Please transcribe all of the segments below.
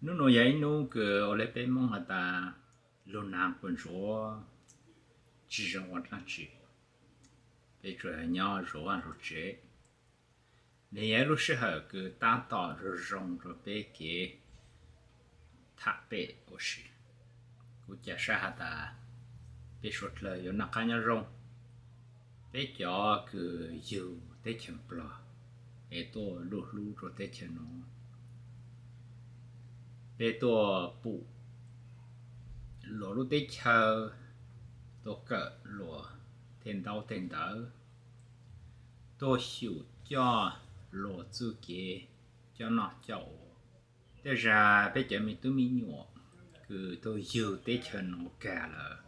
Hnub no yog ib hnub kws ua le peb Moob has tas lug naav quas ntsuav, tsi zoo ua dlaab tsi, peb tsuas nyob zuj vaj zuj tsev. Nwg yog ib lub sij hawm kws taab tom zoo zoo rua peb kev tham pem ua si. Kuv ca sab has tas peb suav dlawg yuav noj qaab nyob zoo. Peb cov kws yug teb chaws Nplog es tuaj luj hlub rua teb chaws nuav, peb tuaj pum luas lub teb chaws, tuaj kawm luas tej ntaub tej ntawv, tuaj xyum coj luas txuj kev coj noj coj ua. Tej zag peb cov me tub me nyuam kws tuaj yug teb chaws nuav kag lawm,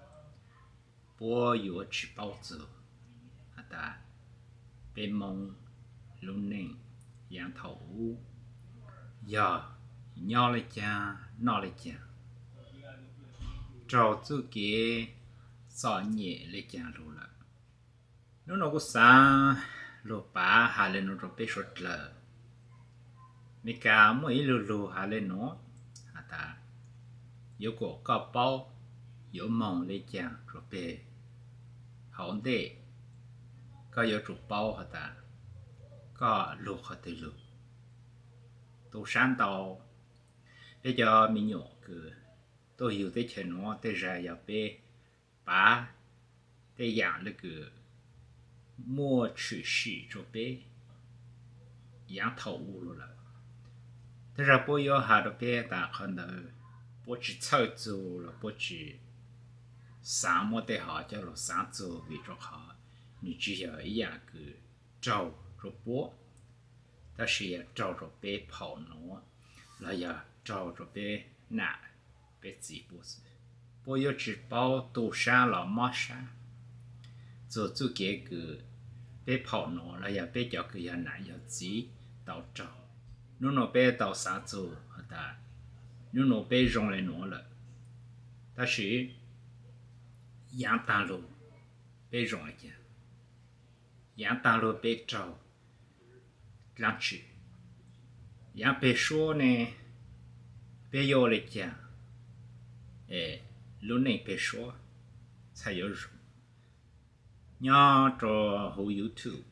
puab yuav tsi paub txug has tas peb Moob lub neej yaav thaum ub yog nyob le caag noj le caag, raug txuj kev txom nyem le caag lug lawm. Hnub no kuv xaav lug pav has le nuav rua peb suav dlawg. Meskas muaj ib lug lug has le nuav has tas, yuav kom koj paub yuav moog le caag rua peg hauv ntej, koj yuav tsum paub has tas koj lug qhov twg lug. Tu sab ntau, peb cov me nyuam kws tuaj yug teb chaws nuav tej zag yog peb pav tej yaam le kws muaj tshwm sim rua peb yaav thaum ub lug lawm. Tej zag puab yuav has rua peb tas qhov ntawd puab tsi txhawj txug los puab tsi xaav muab tej hov coj lug xaav txug vim rua qhov nwg tsi yog ib yaam kws raug rua puab, tab sis yog raug rua peb phaum nuav los yog raug rua peb nam peb txiv puab xwb. Puab yuav tsi paub tu sab los mob sab txug txuj kev kws peb phaum nuav los yog peb cov kws yog nam yog txiv tau raug. Hnub nuav peb tau xaav txug has tas hnub nuav peb zoo le nuav lawm, tab sis yaav taag lug peb zoo le caag, yaav taag lug peb raug dlaab tsi, yaav peg suab ne, peb yuav ua le caag es lub neej peg suab txhaj yuav zoo. Nyob rua huv YouTube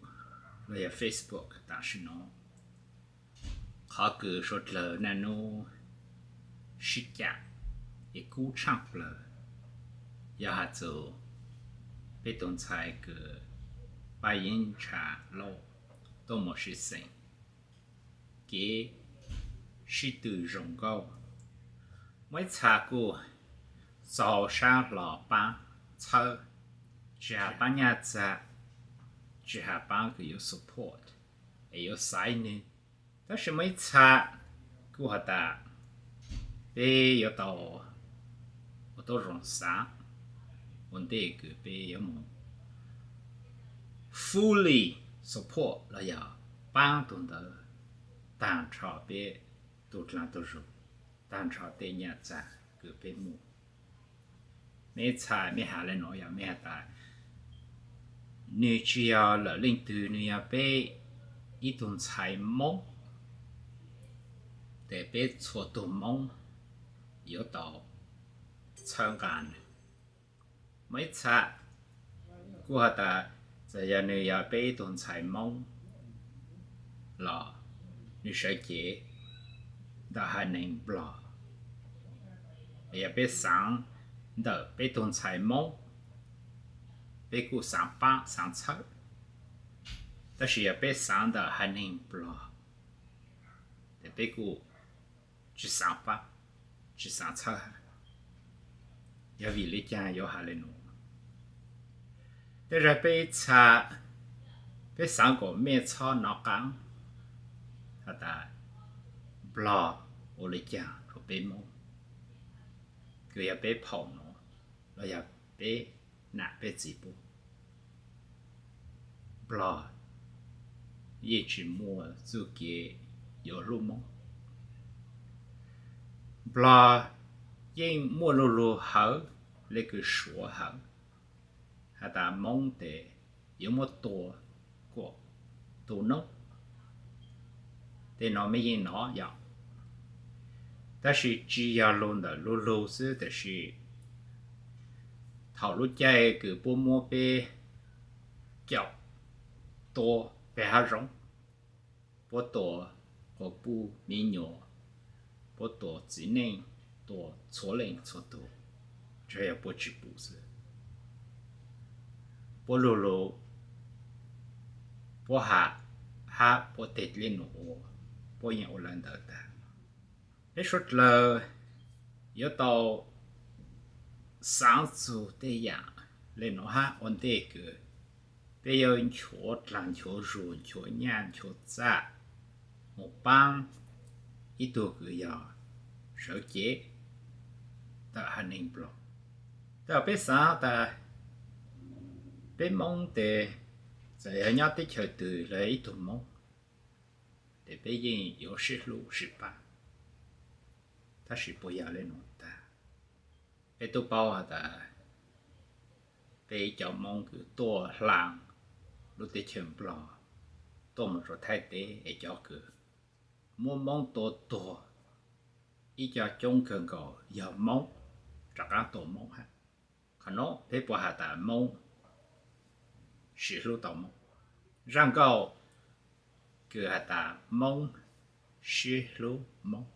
los yog Facebook tam sim nuav, qhov kws suav dlawg naj nub sib cam es kub tshaaj plawg yog has txug peb tug ntxhais kws Paj Yeeb Ntsha Lauj tuaj moog sib xeem, kev sib tw zoo nkauj. Muaj ib txha kuj txaus sab hlo paab txhawb, tsi has paab nyaj txag, tsi has paab kws yuav support es yuav xaiv nwg. Tab sis muaj ib txha kuj has tas peb yuav tau ua tau zoo xaav ua ntej kws peb yuav moog fully support los yog paab tug ntawd taag nrho peb tug dlaag tug zug, taag nrho tej nyaj txag kws peb muaj. Mej txhais mej has le nuav yog mej has tas nwg tsi yog lwm leej twg, nwg yog peb ib tug ntxhais Moob, tes peb txhua tug Moob yuav tau txhawb nqaa nwg. Muaj ib txha kuj has tas txawm yog nwg yog peb ib tug ntxhais Moob los nwg sawv cev ntawm haiv neeg Nplog, yog peb xaav ntawm peb tug ntxhais Moob, peb kuj xaav paab xaav txhawb. Tab sis yog peb xaav ntawm haiv neeg Nplog, tes peb kuj tsi xaav paab tsi xaav txhawb hab. Yog vim le caag yuav has le nuav? Tej zag peb ib txha peb xaav kom mej txhob nov qaab has tas Nplog ua le caag rua peb Moob, kws yog peb phaum nuav los yog peb nam peb txiv puab. Nplog yeej tsi muaj txuj kev yuav hlub Moob. Nplog yeej muaj lug lug hawv le kws Suav hawv has tas Moob tes yuav muab tua kuas tu noob. Tej no mej yeej nov yom. Tab sis tsis yog lug ntawm lug lug xwb, tab sis thaum lub caij kws puab muab peb caum tua peg hav zoov, puab tua quas puj mi nyuam, puab tua txiv neej, tua txhua leej txhua tug, tsuas yog puab tsis pum xwb. Puab lug lug, puab ham hab puab tej dej num ua, puab yeej ua le ntawd tag. Peb suav dlawg yuav tau xaav txug tej yaam le nuav hab ua ntej kws peb yuav nchuav dlaag nchuav zug nchuav nyaj nchuav txaj moog paab ib tug kws yog sawv cev tawm haiv neeg Nplog. Tab peb xaav tas peb Moob tes txawm yog nyob teb chaws twg los ib tug Moob, tes peb yeej yuav sib hlub sib pab. Tab sis puas yog le nuav tag? Peb tub paub has tas peb cov Moob kws tuaj hlaa lub teb chaws Nplog tuaj moog rua Thaib teb es cov kws muab Moob tua tuag ib co coob kawg nkaus yog Moob, rov qaab tua Moob hab. Qhov nuav peb puas has tas Moob sib hlub tau Moob? Zaj nkauj kws has tas Moob sib hlub Moob,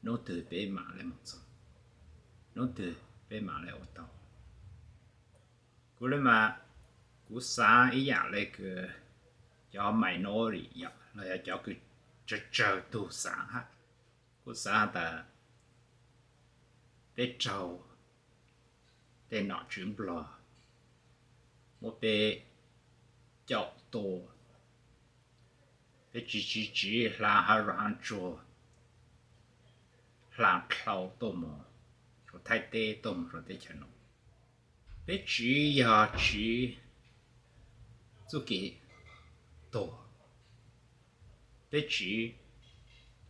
nub twg peb maam le moog txug? Nub twg peb maam le ua tau? Kuv le mas, kuv xaav ib yaam le kws cov minority los yog cov kws tsawg tsawg tug xaav hab. Kuv xaav tas peb raug tej nom tswv Nplog muab peb caum tua, peb tsiv tsiv tsiv hlaa hav zoov hav tsuag, hlaa dlhau tuaj moog rua Thaib teb, tuaj moog rua teb chaws nuav. Peb tsiv yog tsiv txuj kev tuag, peb tsiv,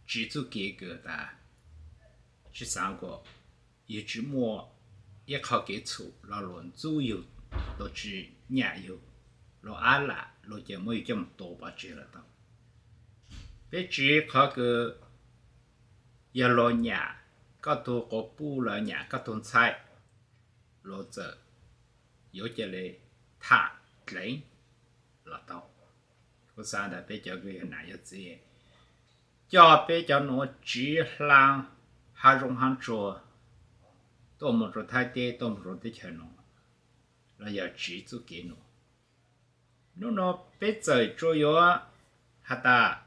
tsiv txuj kev kws tas tsi xaav kuas yug tsi muaj ib qho kev txhum los luas ntxub yug, luas tsi nyam yug, luas ab lam, luas ces muab yug coj moog tua pov tseg los tau. Peb tsiv qhov kws yog luas nyam koj tug quas puj los nyam koj tug ntxhais, luas txawm yuav ca le tham dleev los tau. Kuv xaav tas peb cov kws yog nam yog txiv, coj peb cov nuav tsiv hlaa hav zoov hav tsuag tuaj moog rua Thaib teb, tuaj moog rua teb chaws nuav, los yog tsiv txuj kev nuav. Nub nuav peb txawm tsuas yuav has tas,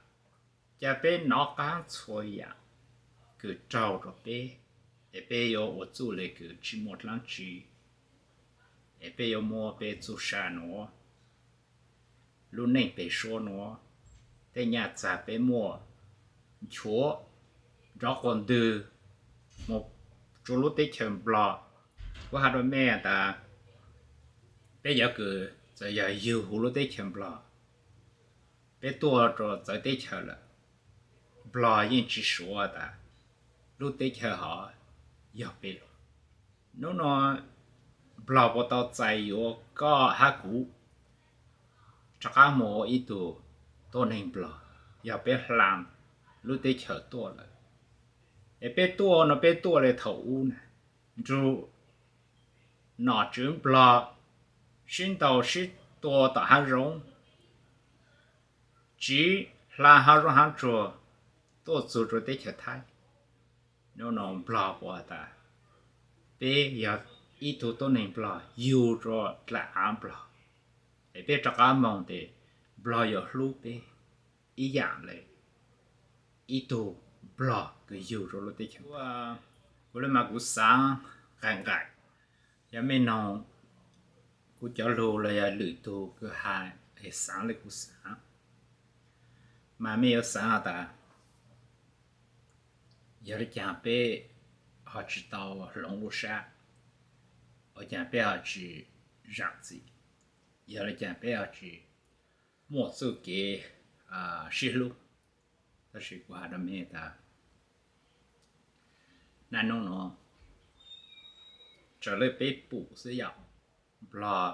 ca peb nov qaab txhua yaam kws raug rua peb, es peb yuav ua txuj le kws tsi muaj dlaab tsi, es peb yuav muab peb txuj sa nuav, lub neej peg suab nuav, tej nyaj txag peb muaj, nchuav nrov quas ntwg moog rua lub teb chaws Nplog. Kuv has rua mej tas, peb cov kws txawm yog yug huv lub teb chaws Nplog, peb tuaj rua txawv teb chaws lawm, Nplog yeej tsi suav tas lub teb chaws hov yog peb lub. Nub nuav Nplog puas tau txais yuav koj hab kuv rov qaab moog ua ib tug tuab neeg Nplog, yog peb hlaa lub teb chaws tuaj lawm? Es peb tuaj nuav peb tuaj le thaum ub na, nrug nom tswv Nplog sib ntaus sib tua tom hav zoov, tsiv hlaa hav zoov hav tsuag tuaj txug rua teb chaws Thaib. Nub nuav Nplog puas tas peb yog ib tug tuab neeg Nplog yug rua dlaim aav Nplog, es peb rov qaab moog tes Nplog yuav hlub peb ib yaam le ib tug Nplog kws yug rua lub teb chaws. Kuv le mas kuv xaav nqaim nqaim, yog mej noog kuv cov lug los yog lwm tug kws has es xaav le kuv xaav, mas mej yuav xaav has tas, yog le caag peb ho tsi tau hloov lub sab? Ua caag peb ho tsi zaam txim? Yog le caag peb ho tsi muaj txuj kev sib hlub? Tab sis kuv has rua mej tas, naj nub nuav, raws le peb pum xwb yom, Nplog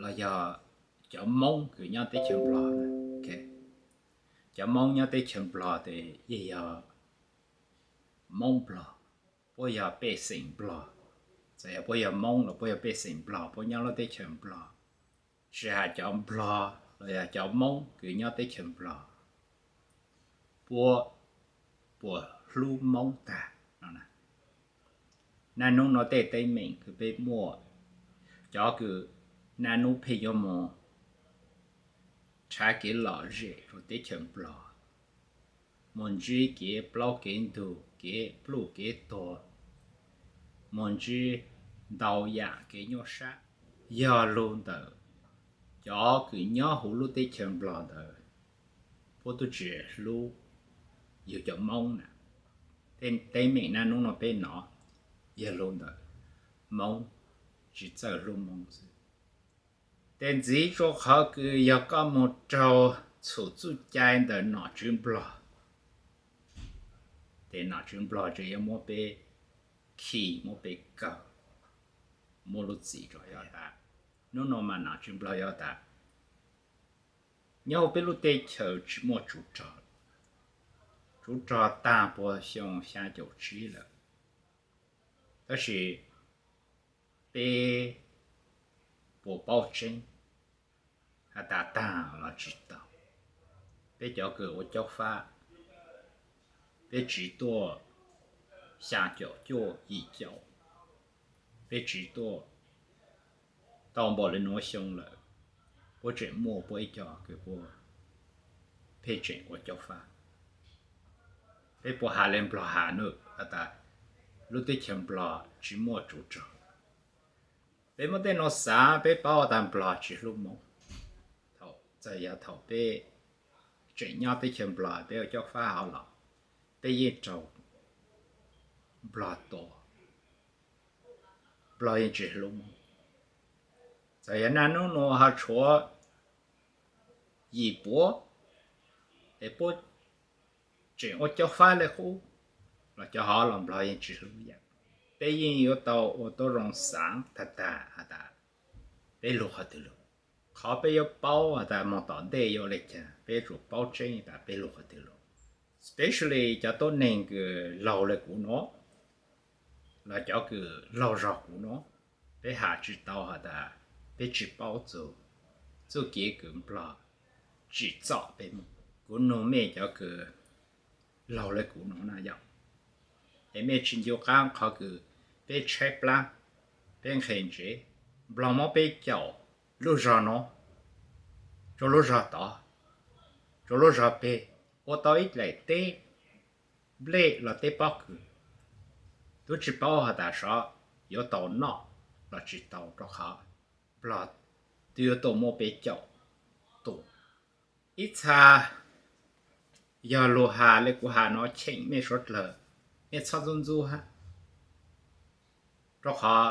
los yog cov Moob kws nyob teb chaws Nplog, cov Moob nyob teb chaws Nplog tes yeej yog Moob Nplog, puab yog pej xeem Nplog. Txawm yog puab yog Moob los puab yog pej xeem Nplog, puab nyob lub teb chaws Nplog. Tsis has cov Nplog los yog cov Moob kws nyob teb chaws Nplog, puab puas hlub Moob tag no? Naj nub no tej teeb meem kws peb muaj, cov kws naj nub pheej yuav moog tshav kev lom zem rua teb chaws Nplog, moog ntsib kev plaub kev ntug, kev pluj kev tuag, moog ntsib ntau yaam kev nyuaj sab, yog lug ntawm cov kws nyob huv lub teb chaws Nplog ntawd, puab tub tsi hlub yug cov Moob na. Tej teeb meem naj nub no peb nov, yog lug ntawm Moob tsi txawj hlub Moob xwb. Tes ntxiv rua qhov kws yog koj moog raug txhum txuj cai ntawm nom tswv Nplog, tes nom tswv Nplog tseem yuav muab peb khi, muab peb kawg, muab lub txim rua yog tas. Nub no mas nom tswv Nplog yog tas, nyob huv peb lub teb chaws tsi muaj tsuv rog, tsuv rog taag puag xyoo xyaa caum tsib lawm. Tab sis peb puas paub tseeb has tas taag los tsi taug? Peb cov kws ua caub fab, peb tsiv tuaj xyaa caum cuaj yim caum, peb tsiv tuaj tau npaum le nuav xyoo lawm, puab tseem muaj puab ib co kws puab pheej tseem ua caub fab. Peb puas has le Nplog has nua has tas lub teb chaws Nplog tsi muaj tsuv rog? Peb muab tej nuav xaav, peb paub tas Nplog tsi hlub Moob. Thaum, txawm yog thaum peb tseem nyob teb chaws Nplog peb ua caub fab hov los, peb yeej raug Nplog tua, Nplog yeej tsi hlub Moob. Txawm yog naj nub nuav ho tshuav yim puab es puab tseem ua caub fab le qub los cov hov los Nplog yeej tsi hlub yaam. Peb yeej yuav tau ua tub zoo xaav tag tag has tas peb lug qhov twg lug. Qhov peb yuav paub has tas moog tom ntej yuav le caag, peb yuav tsum paub tseeb tas peb lug qhov twg lug. Especially cov tuab neeg kws laug le kuv nuav, los cov kws laug zog kuv nuav, peb has tsi tau has tas peb tsi paub txug txuj kev kws Nplog tsim txom peb Moob. Kuv nug mej cov kws laug le kuv nuav na yog, es mej tsi ncu qaab qhov kws peb tshaib plab, peb nqhes ntsev, Nplog muab peb caum lub zog nuav, rua lub zog tod, rua lub zog peg, ua tau ib daim teb nplej los teb pob kws, tub tsi paub has tas sov yuav tau noj los tsi tau rua qhov Nplog twb yuav tuaj muab peb caum tua. Ib txha yog lug has le kuv has nuav cheem mej suav dlawg, mej txhob ntxub ntxub hab, rua qhov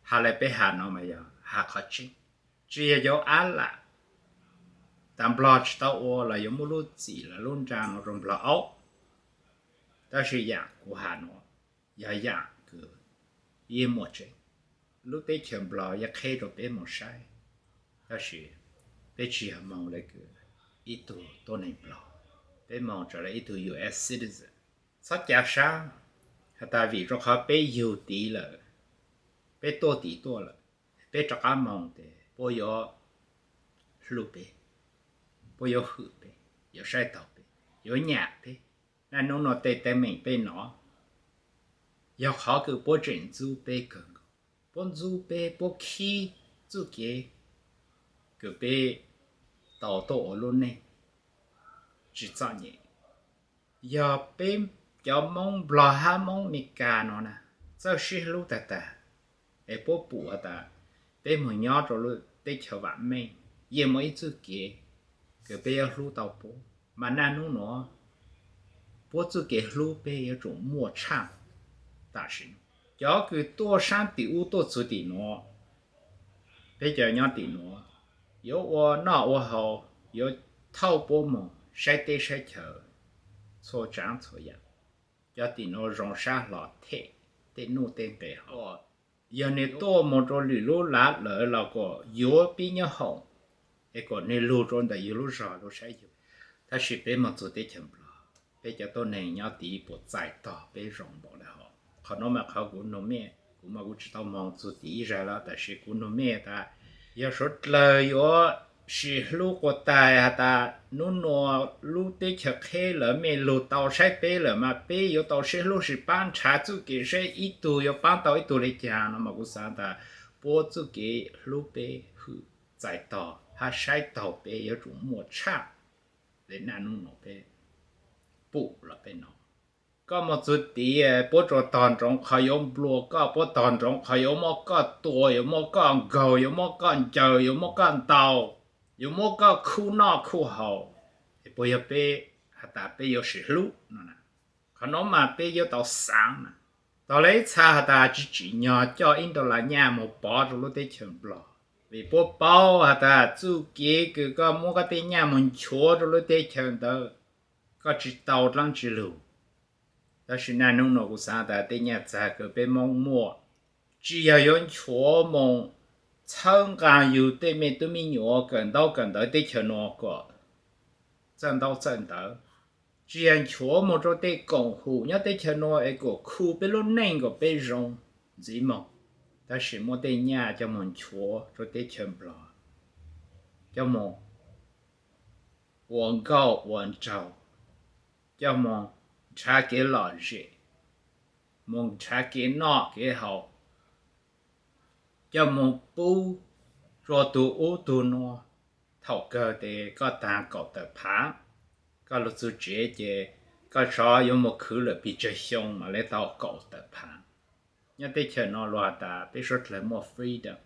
has le peb has nuav mas yog has qhov tseeb, tsi yog yuav ab lam tas Nplog tsi tau ua los yuav muab lub txim los lub nra nuav rua Nplog aub. Tab sis yaam kuv has nuav yog yaam kws yeej muaj tseeb. Lub teb chaws Nplog yeej qheb rua peb moog saib, tab sis peb tsi yog moog le kws ib tug tuab neeg Nplog, peb moog raws le ib tug U S citizen. Txhob ca sab has tas vim rua qhov peb yug tid lawm, peb tuaj tid tuaj lawm, peb rov qab moog tes puab yuav hlub peb, puab yuav hwm peb, yuav saib taug peb, yuav nyam peb. Naj nub nuav tej teeb meem peb nov yog qhov kws puab tseem ntxub peb kawg nkaus, puab ntxub peb, puab khib txuj kev kws peb tau tuaj ua lub neej tsi txom nyem. Yog peb cov Moob Nplog hab Moob Mes Kas nuav na txawj sib hlub tag tag, es puab pum has tas peb moog nyob rua lub teb chaws vaam meej, yeej muaj ib txuj kev kws peb yuav hlub tau puab, mas naj nub nuav puab txuj kev hlub peb yuav tsum muaj tshaj tam sim. Cov kws tuaj saab tim ub tuaj txug tim nuav, peb cov nyob tim nuav yuav ua noj ua haus, yuav thauj puab moog saib teb saib chaw txhua tsaav txhua yaam. Cov tim nuav zoo sab hlo them tej nuj tej nqes hov. Yog nwg tuaj moog rua lwm lub lav lawm los kuas yuav pib nyob hoom, es kuas nwg lug rua ntawm yug lub zog lug saib yug. Tab sis peb moog txug teb chaws Nplog, peb cov tuab neeg nyob tid puas txais tog peb zoo npaum li hos. Qhov nuav mas qhov kuv nug mej, kuv mas kuv tsis tau moog txug tim ib zag lawm, tab sis kuv nug mej tas yog suav dlawg yuav sim hlub quas taag has tas nub nua lub teb chaws qheb lawm mej lug tau saib peb lawm mas peb yuav tau sib hlub sim paab nrhav txuj kev seb ib tug yuav paab tau ib tug le caag no mas kuv xaav tas puab txuj kev hlub peb hwm txais tog hab saib taug peb yuav tsum muaj tshaj le naj nub nua peb pum los peb nov. Koj moog txug tid puab tsuas tog nroov qhov yuav nplua koj, puab tog nroov qhov yuav muab koj tua, yuav muab koj nkaug, yuav muab koj ncaws, yuav muab koj ntaus, yuav muab koj khuj noj khuj haus, es puas yog peb has tas peb yuav sim hlub no? Qhov nuav mas peb yuav tau xaav na. Tog le ib txha has tas tsis tsim nyog coj ib nrau las nyaj moog pov rua lub teb chaws Nplog, vim puab paub has tas txuj kev kws koj muab koj tej nyaj moog nchuav rua lub teb chaws ntawd, koj tsis tau dlaab tsi lug. Tab sis naj nub nua kuv xaav tas tej nyaj txag kws peb Moob muaj, tsis yog yuav nchuav moog txhawb nqaa yug tej me tub me nyuam kawm ntaub kawm ntawv teb chaws nua kom txawj ntaub txawj ntawv, tsis yog nchuav moog rua tej koom hum nyob teb chaws nua es kom khu peb lub neej kom peb zoo ntxiv moog, tab sis muab tej nyaj coj moog nchuav rua teb chaws Nplog, coj moog ua nkauj ua nraug, coj moog nrhav kev lom zem, moog nrhav kev noj kev haus, coj moog pub rua tug ub tug nua. Thaum kawg tes koj taag kaum tawm phaav, koj lug txug tsev ces koj sov yuav moog khwv lawm pes tsawg xyoo mam le tau kaum tawm phaav. Nyob teb chaws no luag has tas peb suav dlawg muaj freedom,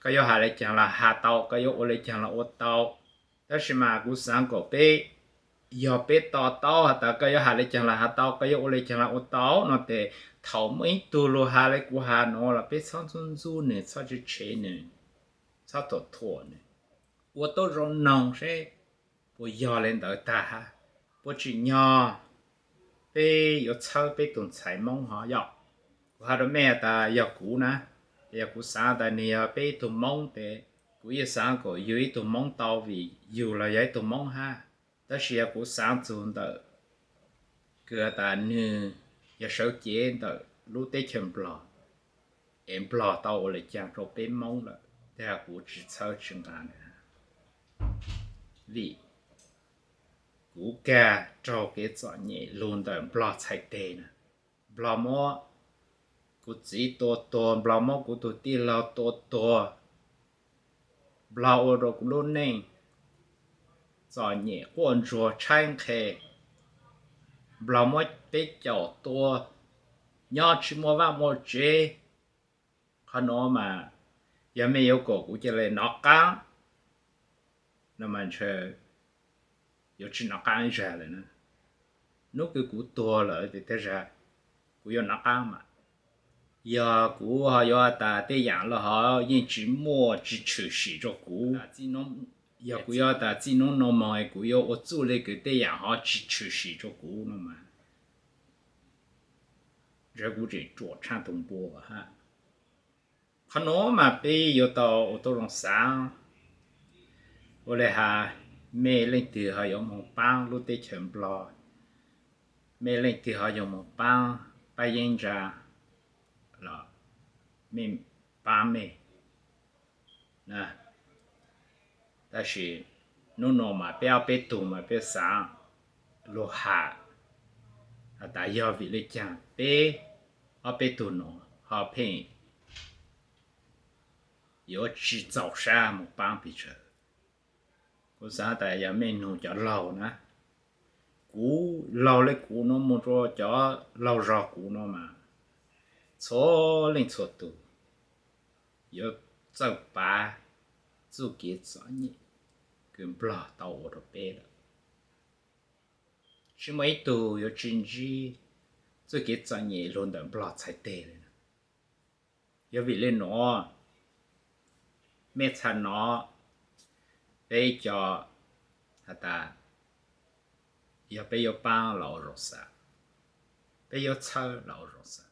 koj yuav has le caag los has tau, koj yuav ua le caag los ua tau. Tab sis mas kuv xaav kom peb, yog peb to taub has tas koj yuav has le caag los has tau, koj yuav ua le caag los ua tau no tes thaum muaj ib tug lug has le kuv has nuav los peb txhob ntxub ntxub nwg, txhob tshev tshev nwg, txhob thuam thuam nwg, ua tuab zoo noog seb puas yog le ntawd tag hab puas tsim nyog peb yuav txhawb peb tug ntxhais Moob hov yom. Kuv has rua mej tas yog kuv na, yog kuv xaav tas nwg yog peb ib tug Moob tes kuv yeej xaav kom yug ib tug Moob tau vim yug los yog ib tug Moob hab. Tab sis yog kuv xaav txug ntawm kws has tas nwg yog sawv cev ntawm lub teb chaws Nplog, es Nplog tau ua le caag rua peb Moob lawm, tej zag kuv tsi txhawb tsi nqaa nwg, vim kuv kag raug kev txom nyem lug ntawm Nplog txhais teg na. Nplog muab kuv txiv tua tuag, Nplog muab kuv tug tij laug tua tuag, Nplog ua rua kuv lub neej txom nyem quaj ntsuag tshaib nqhis, Nplog muab peb caum tua, nyob tsi muaj vaaj muaj tsev. Qhov nuav mas yog mej yuav kom kuv ca le nov qaab no mas ntshe yuav tsi nov qaab ib zag lawm na. Nub kws kuv tuag lawm tes tej zag kuv yuav nov qaab mas. Yog kuv ho yuav tas tej yaam lug hov yeej tsi muaj tsi tshwm sim rua kuv, yog kuv yuav tas txij nub nua moog kuv yuav ua txuj le kws tej yaam hov tsi tshwm sim rua kuv no mas ntshe kuv tseem ruam tshaaj tug npua hab. Qhov nuav mas peb yuav tau ua tuab zoo xaav. Ua le has, mej leej twg ho yuav moog paab lub teb chaws Nplog, mej leej twg ho yuav moog paab pab yeeb ntsa los mej paab mej. Tab sis nub nua mas peb ob peb tug mas peb xaav lug has has tas yog vim le caag peb ob peb tug nuav ho pheej yuav tsi txaus sab moog paab pes tsawg. Kuv xaav tas yog mej nug cov laug na, kuv laug le kuv nuav moog rua cov laug zog kuv nuav mas txhua leej txhua tug yuav txawj pav txuj kev txom nyem kws Nplog tau ua rua peb lawm. Tsi muaj ib tug yuav tsi ntsib txuj kev txom nyem lug ntawm Nplog txhais teg le. Yog vim le nuav, mej txhaj nov peb cov has tas yog peb yuav paab los ua zoo xav, peb yuav txhawb los ua zoo xav.